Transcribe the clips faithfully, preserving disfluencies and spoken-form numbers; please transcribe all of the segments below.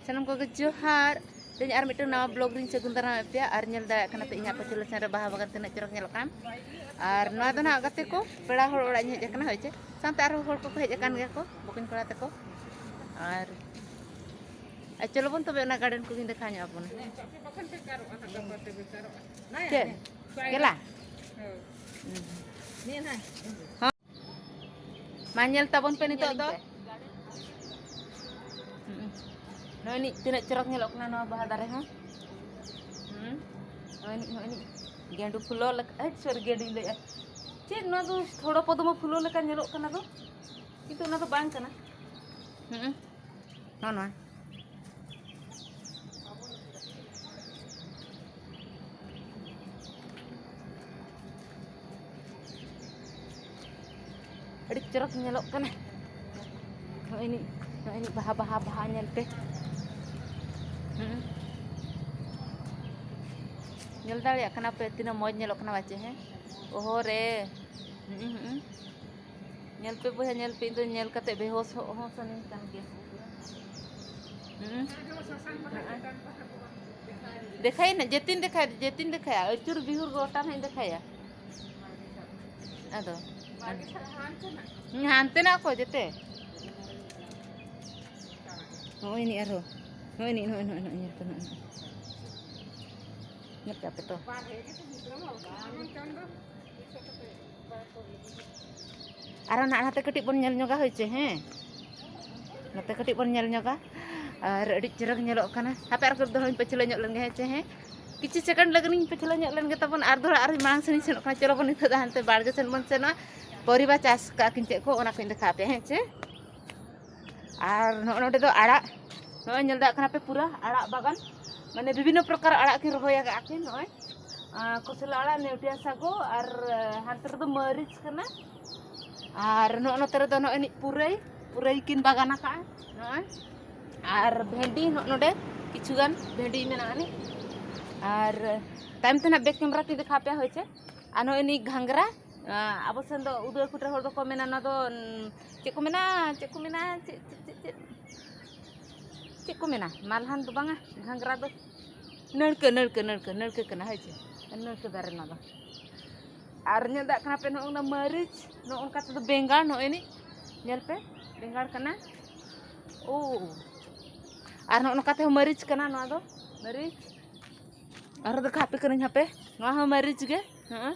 ᱥᱟᱱᱟᱢ ᱠᱚᱜᱮ ᱡᱚᱦᱟᱨ᱾ ᱛᱮᱦᱮᱧ ᱟᱨ ᱢᱤᱫᱴᱟᱝ ᱱᱟᱣᱟ ᱵᱞᱚᱜ ᱨᱤᱧ ᱥᱟᱹᱜᱩᱱ ᱫᱟᱨᱟᱢᱮᱫ ᱯᱮᱭᱟ᱾ ᱟᱨ ᱧᱮᱞ ᱫᱟᱲᱮᱭᱟᱜ ᱠᱟᱱᱟ ᱯᱮ ᱤᱧᱟᱹᱜ ᱯᱟᱹᱪᱷᱞᱟᱹ ᱥᱮᱱ ᱨᱮ ᱵᱟᱦᱟ ᱵᱟᱜᱟᱱ ᱛᱤᱱᱟᱹᱜ ᱪᱚᱨᱚᱠ ᱧᱮᱞᱚᱜ ᱠᱟᱱ᱾ ᱟᱨ ᱱᱚᱣᱟ ᱫᱚ ᱱᱟᱦᱟᱜ ᱜᱟᱛᱮ ᱠᱚ, ᱯᱮᱲᱟ ᱦᱚᱲ ᱚᱲᱟᱜ ᱤᱧ ᱦᱮᱡ ᱟᱠᱟᱱᱟ, ᱦᱳᱭ ᱪᱮ? ᱥᱟᱶᱛᱮ ᱟᱨᱦᱚᱸ ᱦᱚᱲ ᱠᱚᱠᱚ ᱦᱮᱡ ᱟᱠᱟᱱ ᱜᱮᱭᱟ ᱠᱚ, ᱵᱚᱠᱚᱧ ᱠᱚᱲᱟ ᱛᱟᱠᱚ᱾ ᱟᱨ, ᱟᱨ ᱪᱚᱞᱚ ᱵᱚᱱ ᱛᱚᱵᱮ ᱚᱱᱟ ᱜᱟᱨᱰᱮᱱ ᱠᱚᱜᱮᱧ ᱫᱮᱠᱷᱟᱣ ᱧᱚᱜ ᱟᱵᱚᱱᱟ᱾ ᱪᱮᱫ? ᱠᱮᱞᱟ? ᱦᱚᱸ᱾ ᱢᱟ ᱧᱮᱞ ᱛᱟᱵᱚᱱ ᱯᱮ ᱱᱤᱛᱚᱜ ᱫᱚ᱾ ᱦᱩᱸ᱾ ᱱᱚᱜᱼᱚᱭ ᱱᱤᱡ ᱛᱤᱱᱟᱹᱜ ᱪᱚᱨᱚᱠ ᱧᱮᱞᱚᱜ ᱠᱟᱱᱟ ᱱᱚᱣᱟ ᱵᱟᱦᱟ ᱫᱟᱨᱮ ᱦᱚᱸ᱾ ᱦᱩᱸ᱾ ᱱᱚᱜᱼᱚᱭ ᱱᱤᱡ, ᱱᱚᱜᱼᱚᱭ ᱱᱤᱡ ᱜᱮᱸᱰᱩ ᱯᱷᱩᱞᱚ ᱞᱮᱠᱟ, ᱟᱹᱰᱤ ᱥᱚᱨ ᱜᱮᱸᱰᱩᱧ ᱞᱟᱹᱭᱮᱫᱼᱟ᱾ ᱪᱮᱫ ᱱᱚᱣᱟ ᱫᱚ ᱛᱷᱚᱲᱚ ᱯᱚᱫᱢᱚ ᱯᱷᱩᱞᱚ ᱞᱮᱠᱟ ᱧᱮᱞᱚᱜ ᱠᱟᱱᱟ ᱫᱚ, ᱠᱤᱱᱛᱩ ᱚᱱᱟ ᱫᱚ ᱵᱟᱝ ᱠᱟᱱᱟ᱾ ᱦᱩᱸ᱾ ᱱᱚᱜᱼᱚ ᱱᱚᱣᱟ᱾ ᱟᱹᱰᱤ ᱪᱚᱨᱚᱠ ᱧᱮᱞᱚᱜ ᱠᱟᱱᱟ᱾ ᱱᱚᱜᱼᱚᱭ ᱱᱤᱡ, ᱱᱚᱜᱼᱚᱭ ᱱᱤᱡ ᱵᱟᱦᱟ, ᱵᱟᱦᱟ, ᱵᱟᱦᱟ ᱧᱮᱞ ᱯᱮ᱾ ᱦᱩᱸ᱾ ᱧᱮᱞ ᱫᱟᱲᱮᱭᱟᱜ ᱠᱟᱱᱟ ᱯᱮ ᱛᱤᱱᱟᱹᱜ ᱢᱚᱡᱽ ᱧᱮᱞᱚᱜ ᱠᱟᱱᱟ ᱵᱟᱪᱮ, ᱦᱮᱸ? ᱚᱦᱚ ᱨᱮ᱾ ᱦᱩᱸ, ᱦᱩᱸ᱾ ᱧᱮᱞ ᱯᱮ ᱵᱚᱭᱦᱟ, ᱧᱮᱞ ᱯᱮ, ᱤᱧ ᱫᱚ ᱧᱮᱞ ᱠᱟᱛᱮ ᱵᱮᱦᱚᱥᱚᱜ ᱦᱚᱸ ᱥᱟᱱᱟᱧ ᱠᱟᱱ ᱜᱮᱭᱟ᱾ ᱦᱩᱸ᱾ ᱫᱮᱠᱷᱟᱭ ᱱᱟ, ᱡᱮᱛᱤᱱ ᱫᱮᱠᱷᱟᱭ, ᱡᱮᱛᱤᱱ ᱫᱮᱠᱷᱟᱭᱟ, ᱟᱹᱪᱩᱨ ᱵᱤᱦᱩᱨ ᱜᱚᱴᱟ ᱱᱟᱜ ᱤᱧ ᱫᱮᱠᱷᱟᱭᱟ᱾ ᱟᱫᱚ᱾ ᱦᱩᱸ, ᱦᱟᱱᱛᱮ ᱱᱟᱜ ᱠᱚ ᱡᱮᱛᱮ᱾ ᱱᱚᱜᱼᱚᱭ ᱱᱤᱡ ᱟᱨᱦᱚᱸ᱾ ᱱᱚᱜᱼᱚᱭ ᱱᱤᱡ, ᱱᱚᱜᱼᱚᱭ, ᱱᱚᱜᱼᱚᱭ, ᱱᱚᱜᱼᱚᱭ, ᱧᱮᱞ ᱯᱮ, ᱱᱚᱜᱼᱚᱭ᱾ ᱧᱮᱞ ᱠᱮᱜᱼᱟ ᱯᱮ ᱛᱚ? ᱟᱨᱚ ᱱᱟᱜ ᱱᱟᱛᱮ ᱠᱟᱹᱴᱤᱡ ᱵᱚᱱ ᱧᱮᱞ ᱧᱚᱜᱟ, ᱦᱳᱭ ᱪᱮ, ᱦᱮᱸ? ᱱᱚᱛᱮ ᱠᱟᱹᱴᱤᱡ ᱵᱚᱱ ᱧᱮᱞ ᱧᱚᱜᱟ᱾ ᱟᱨ ᱟᱹᱰᱤ ᱪᱮᱦᱨᱟ ᱧᱮᱞᱚᱜ ᱠᱟᱱᱟ᱾ ᱦᱟᱯᱮ ᱟᱨ ᱠᱟᱹᱴᱤᱡ ᱫᱚ ᱦᱚᱸᱧ ᱯᱟᱹᱪᱷᱞᱟᱹ ᱧᱚᱜ ᱞᱮᱱ ᱜᱮ, ᱦᱮᱸ ᱪᱮ, ᱦᱮᱸ? ᱠᱤᱪᱷᱩ ᱥᱮᱠᱮᱱᱰ ᱞᱟᱹᱜᱤᱫ ᱤᱧ ᱯᱟᱹᱪᱷᱞᱟᱹ ᱧᱚᱜ ᱞᱮᱱ ᱜᱮ ᱛᱟᱵᱚᱱ, ᱟᱨ ᱫᱚ ᱟᱨᱦᱚᱸ ᱢᱟᱲᱟᱝ ᱥᱮᱱ ᱤᱧ ᱥᱮᱱᱚᱜ ᱠᱟᱱᱟ᱾ ᱪᱚᱞᱚ ᱵᱚᱱ ᱱᱤᱛᱚᱜ ᱫᱚ ᱦᱟᱱᱛᱮ ᱵᱟᱲᱜᱮ ᱥᱮᱱ ᱵᱚᱱ ᱥᱮᱱᱚᱜᱼᱟ᱾ ᱯᱚᱨᱤᱵᱟ ᱪᱟᱥ ᱠᱟᱜᱼᱟ ᱠᱤᱱ ᱪᱮᱫ ᱠᱚ, ᱚᱱᱟ ᱠᱚᱧ ᱫᱮᱠᱷᱟᱣ ᱟᱯᱮᱭᱟ, ᱦᱮᱸ ᱪᱮ? ᱟᱨ ᱱᱚᱜᱼᱚ ᱱᱚᱰᱮ ᱫᱚ ᱟᱲᱟᱜ, ᱱᱚᱜᱼᱚᱭ ᱧᱮᱞ ᱫᱟᱲᱮᱭᱟᱜ ᱠᱟᱱᱟ ᱯᱮ ᱯᱩᱨᱟᱹ ᱟᱲᱟᱜ ᱵᱟᱜᱟᱱ, ᱢᱟᱱᱮ ᱵᱤᱵᱷᱤᱱᱱᱚ ᱯᱨᱚᱠᱟᱨ ᱟᱲᱟᱜ ᱠᱤᱱ ᱨᱚᱦᱚᱭ ᱟᱠᱟᱫᱼᱟ ᱠᱤᱱ᱾ ᱱᱚᱜᱼᱚᱭ, ᱟᱸ, ᱠᱷᱚᱥᱞᱟ ᱟᱲᱟᱜ, ᱱᱮᱣᱴᱤᱭᱟ ᱥᱟᱜᱚ, ᱟᱨ, ᱟᱸ, ᱦᱟᱱᱛᱮ ᱨᱮᱫᱚ ᱢᱟᱹᱨᱤᱪ ᱠᱟᱱᱟ᱾ ᱟᱨ ᱱᱚᱜᱼᱚ ᱱᱚᱛᱮ ᱨᱮᱫᱚ ᱱᱚᱜᱼᱚᱭ ᱱᱤᱡ ᱯᱩᱨᱟᱹᱭ, ᱯᱩᱨᱟᱹᱭ ᱠᱤᱱ ᱵᱟᱜᱟᱱ ᱟᱠᱟᱫᱼᱟ ᱱᱚᱜᱼᱚᱭ᱾ ᱟᱨ ᱵᱷᱮᱱᱰᱤ ᱱᱚᱜᱼᱚ ᱱᱚᱰᱮ ᱠᱤᱪᱷᱩ ᱜᱟᱱ ᱵᱷᱮᱱᱰᱤ ᱢᱮᱱᱟᱜᱼᱟ ᱱᱤᱡ᱾ ᱟᱨ ᱛᱟᱭᱚᱢ ᱛᱮ ᱱᱟᱜ back camera ᱛᱤᱧ ᱫᱮᱠᱷᱟᱣ ᱟᱯᱮᱭᱟ, ᱦᱳᱭ ᱪᱮ᱾ ᱟᱨ ᱱᱚᱜᱼᱚᱭ ᱱᱤᱡ ᱜᱷᱟᱸᱜᱽᱨᱟ, ᱟᱸ, ᱟᱵᱚ ᱥᱮᱱ ᱫᱚ ᱩᱫᱟᱹᱭ ᱠᱩᱴᱨᱟᱹ ᱦᱚᱲ ᱫᱚᱠᱚ ᱢᱮᱱᱟ ᱚᱱᱟ ᱫᱚ, ᱩᱸ, ᱪᱮᱫ ᱠᱚ ᱢᱮᱱᱟ, ᱪᱮᱫ ᱠᱚ ᱢᱮᱱᱟ, ᱪᱮᱫ, ᱪᱮᱫ, ᱪᱮᱫ, ᱪᱮᱫ? ᱪᱮᱫ ᱠᱚ ᱢᱮᱱᱟ, ᱢᱟᱞᱦᱟᱱ ᱫᱚ ᱵᱟᱝᱟ, ᱜᱷᱟᱸᱜᱽᱨᱟ ᱫᱚ ᱱᱟᱹᱲᱠᱟᱹ, ᱱᱟᱹᱲᱠᱟᱹ, ᱱᱟᱹᱲᱠᱟᱹ, ᱱᱟᱹᱲᱠᱟᱹ ᱠᱟᱱᱟ, ᱦᱳᱭ ᱪᱮ? ᱱᱟᱹᱲᱠᱟᱹ ᱫᱟᱨᱮ ᱱᱚᱣᱟ ᱫᱚ᱾ ᱟᱨ ᱧᱮᱞ ᱫᱟᱜ ᱠᱟᱱᱟ ᱯᱮ, ᱱᱚᱜᱼᱚ ᱱᱟ ᱢᱟᱹᱨᱤᱪ, ᱱᱚᱜᱼᱚ ᱱᱚᱝᱠᱟ ᱛᱮᱫᱚ ᱵᱮᱸᱜᱟᱲ, ᱱᱚᱜᱼᱚᱭ ᱱᱤᱡ ᱧᱮᱞ ᱯᱮ, ᱵᱮᱸᱜᱟᱲ ᱠᱟᱱᱟ᱾ ᱳ, ᱟᱨ ᱱᱚᱜᱼᱚ ᱱᱚᱝᱠᱟ ᱛᱮᱦᱚᱸ ᱢᱟᱹᱨᱤᱪ ᱠᱟᱱᱟ ᱱᱚᱣᱟ ᱫᱚ, ᱢᱟᱹᱨᱤᱪ᱾ ᱟᱨᱦᱚᱸ ᱫᱮᱠᱷᱟ ᱟᱯᱮ ᱠᱟᱹᱱᱟᱹᱧ ᱦᱟᱯᱮ, ᱱᱚᱣᱟ ᱦᱚᱸ ᱢᱟᱹᱨᱤᱪ ᱜᱮ, ᱦᱮᱸ᱾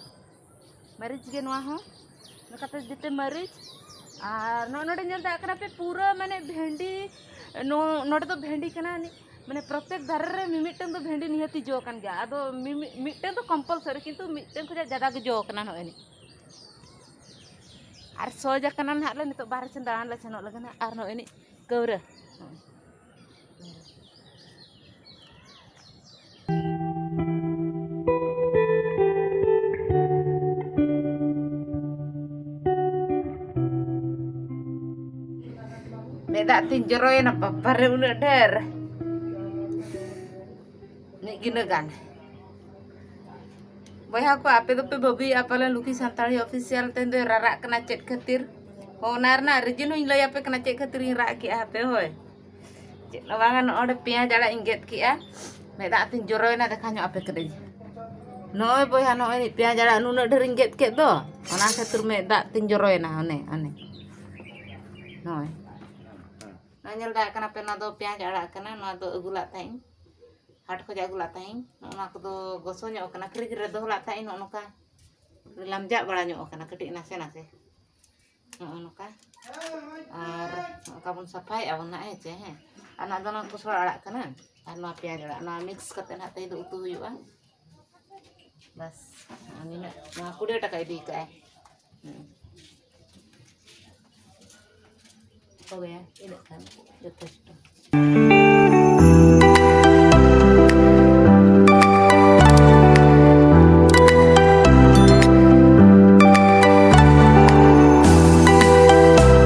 ᱢᱟᱹᱨᱤᱪ ᱜᱮ ᱱᱚᱣᱟ ᱦᱚᱸ, ᱱᱚᱝᱠᱟᱛᱮ ᱡᱮᱛᱮ ᱢᱟᱹᱨᱤᱪ᱾ ᱟᱨ ᱱᱚᱜᱼᱚ ᱱᱚᱰᱮ ᱧᱮᱞ ᱫᱟᱲᱮᱭᱟᱜ ᱠᱟᱱᱟ ᱯᱮ, ᱯᱩᱨᱟᱹ ᱢᱟᱱᱮ ᱵᱷᱮᱱᱰᱤ, ᱱᱚ-, ᱱᱚᱰᱮ ᱫᱚ ᱵᱷᱮᱱᱰᱤ ᱠᱟᱱᱟ, ᱢᱟᱱᱮ ᱯᱨᱚᱛᱮᱠ ᱫᱟᱨᱮ ᱨᱮ ᱢᱤᱢᱤᱫᱴᱟᱝ ᱫᱚ ᱵᱷᱮᱱᱰᱤ ᱱᱤᱦᱟᱹᱛᱤ ᱡᱚ ᱠᱟᱱ ᱜᱮᱭᱟ᱾ ᱟᱫᱚ ᱢᱤᱢᱤ-, ᱢᱤᱫᱴᱟᱝ ᱫᱚ ᱠᱚᱢᱯᱟᱞᱥᱟᱨᱤ, ᱠᱤᱱᱛᱩ ᱢᱤᱫᱴᱟᱝ ᱠᱷᱚᱱᱟᱜ ᱡᱟᱫᱟ ᱜᱮ ᱡᱚ ᱠᱟᱱᱟ ᱱᱚᱜᱼᱚᱭ ᱱᱤᱡ᱾ ᱟᱨ ᱥᱚᱡᱽ ᱟᱠᱟᱱᱟ ᱱᱟᱦᱟᱜ ᱞᱮ, ᱱᱤᱛᱚᱜ ᱵᱟᱦᱨᱮ ᱥᱮᱱ ᱫᱟᱬᱟᱱ ᱞᱮ ᱥᱮᱱᱚᱜ ᱞᱟᱹᱜᱤᱫ ᱱᱟᱦᱟᱜ᱾ ᱟᱨ ᱱᱚᱜᱼᱚᱭ ᱱᱤᱡ ᱠᱟᱹᱣᱨᱟᱹ᱾ ᱢᱮᱫ ᱫᱟᱜ ᱛᱤᱧ ᱡᱚᱨᱚᱭᱮᱱᱟ, ᱵᱟᱵᱟᱨᱮ, ᱩᱱᱟᱹᱜ ᱰᱷᱮᱨ᱾ ᱢᱤᱫ ᱜᱤᱱᱟᱹ ᱜᱟᱱ᱾ ᱵᱚᱭᱦᱟ ᱠᱚ, ᱟᱯᱮ ᱫᱚᱯᱮ ᱵᱷᱟᱹᱵᱤᱭᱮᱫᱼᱟ ᱯᱟᱞᱮᱱ ᱞᱩᱠᱷᱤ ᱥᱟᱱᱛᱟᱲᱤ ᱚᱯᱷᱤᱥᱤᱭᱟᱞ ᱛᱮᱦᱮᱧ ᱫᱚᱭ ᱨᱟᱨᱟᱜ ᱠᱟᱱᱟ, ᱪᱮᱫ ᱠᱷᱟᱹᱛᱤᱨ? ᱦᱚᱸ, ᱚᱱᱟ ᱨᱮᱱᱟᱜ ᱨᱤᱡᱤᱱ ᱦᱚᱸᱧ ᱞᱟᱹᱭ ᱟᱯᱮ ᱠᱟᱱᱟ, ᱪᱮᱫ ᱠᱷᱟᱹᱛᱤᱨ ᱤᱧ ᱨᱟᱜ ᱠᱮᱜᱼᱟ ᱦᱟᱯᱮ, ᱦᱳᱭ᱾ ᱪᱮᱫ ᱦᱚᱸ ᱵᱟᱝᱟ, ᱱᱚᱜᱼᱚᱭ ᱱᱚᱰᱮ ᱯᱮᱸᱭᱟᱡᱽ ᱟᱲᱟᱜ ᱤᱧ ᱜᱮᱫ ᱠᱮᱜᱼᱟ, ᱢᱮᱫ ᱫᱟᱜ ᱛᱤᱧ ᱡᱚᱨᱚᱭᱮᱱᱟ, ᱫᱮᱠᱷᱟ ᱧᱚᱜ ᱟᱯᱮ ᱠᱟᱹᱱᱟᱹᱧ᱾ ᱱᱚᱜᱼᱚᱭ ᱵᱚᱭᱦᱟ, ᱱᱚᱜᱼᱚᱭ ᱯᱮᱸᱭᱟᱡᱽ ᱟᱲᱟᱜ ᱱᱩᱱᱟᱹᱜ ᱰᱷᱮᱨᱤᱧ ᱜᱮᱫ ᱠᱮᱫ ᱫᱚ, ᱚᱱᱟ ᱠᱷᱟᱹᱛᱤᱨ ᱢᱮᱫ ᱫᱟᱜ ᱛᱤᱧ ᱡᱚᱨᱚᱭᱮᱱᱟ, ᱚᱱᱮ, ᱚᱱᱮ᱾ ᱱᱚᱜᱼᱚᱭ᱾ ᱱᱚᱜᱼᱚᱭ ᱧᱮᱞ ᱫᱟᱲᱮᱭᱟᱜ ᱠᱟᱱᱟ ᱯᱮ, ᱱᱚᱣᱟ ᱫᱚ ᱯᱮᱸᱭᱟᱡᱽ ᱟᱲᱟᱜ ᱠᱟᱱᱟ, ᱱᱚᱣᱟ ᱫᱚ ᱟᱹᱜᱩ ᱞᱟᱜ ᱛᱟᱦᱮᱸᱫ ᱤᱧ, ᱦᱟᱴ ᱠᱷᱚᱡ ᱟᱹᱜᱩ ᱞᱟᱜ ᱛᱟᱦᱮᱸᱫ ᱤᱧ᱾ ᱱᱚᱜᱼᱚ ᱱᱚᱣᱟ ᱠᱚᱫᱚ ᱜᱚᱥᱚ ᱧᱚᱜ ᱠᱟᱱᱟ, ᱯᱷᱨᱤᱡᱽ ᱨᱮ ᱫᱚᱦᱚ ᱞᱟᱜ ᱛᱟᱦᱮᱸᱫ ᱤᱧ, ᱱᱚᱜᱼᱚ ᱱᱚᱝᱠᱟ ᱞᱟᱢᱡᱟᱜ ᱵᱟᱲᱟ ᱧᱚᱜ ᱠᱟᱱᱟ ᱠᱟᱹᱴᱤᱡ ᱱᱟᱥᱮ ᱱᱟᱥᱮ᱾ ᱱᱚᱜᱼᱚ ᱱᱚᱝᱠᱟ᱾ ᱟᱨ ᱱᱚᱝᱠᱟ ᱵᱚᱱ ᱥᱟᱯᱷᱟᱭᱮᱫᱼᱟ ᱵᱚᱱ ᱱᱟᱜ, ᱦᱮᱸ ᱪᱮ? ᱦᱮᱸ᱾ ᱟᱨ ᱱᱚᱣᱟ ᱫᱚ ᱱᱚᱣᱟ ᱠᱚᱥᱲᱟ ᱟᱲᱟᱜ ᱠᱟᱱᱟ, ᱟᱨ ᱱᱚᱣᱟ ᱯᱮᱸᱭᱟᱡᱽ ᱟᱲᱟᱜ, ᱱᱚᱣᱟ ᱢᱤᱠᱥ ᱠᱟᱛᱮ ᱱᱟᱜ ᱛᱮᱦᱮᱧ ᱫᱚ ᱩᱛᱩ ᱦᱩᱭᱩᱜᱼᱟ᱾ ᱵᱟᱥ, ᱱᱤᱱᱟᱹᱜ, ᱱᱚᱣᱟ ᱠᱩᱲᱤ ᱴᱟᱠᱟ ᱤᱫᱤ ᱠᱟᱜᱼᱟᱭ᱾ ᱦᱩᱸ᱾ ᱛᱚᱵᱮ ᱤᱱᱟᱹᱜ ᱠᱷᱟᱱ ᱡᱚᱛᱷᱮᱥᱴᱚ᱾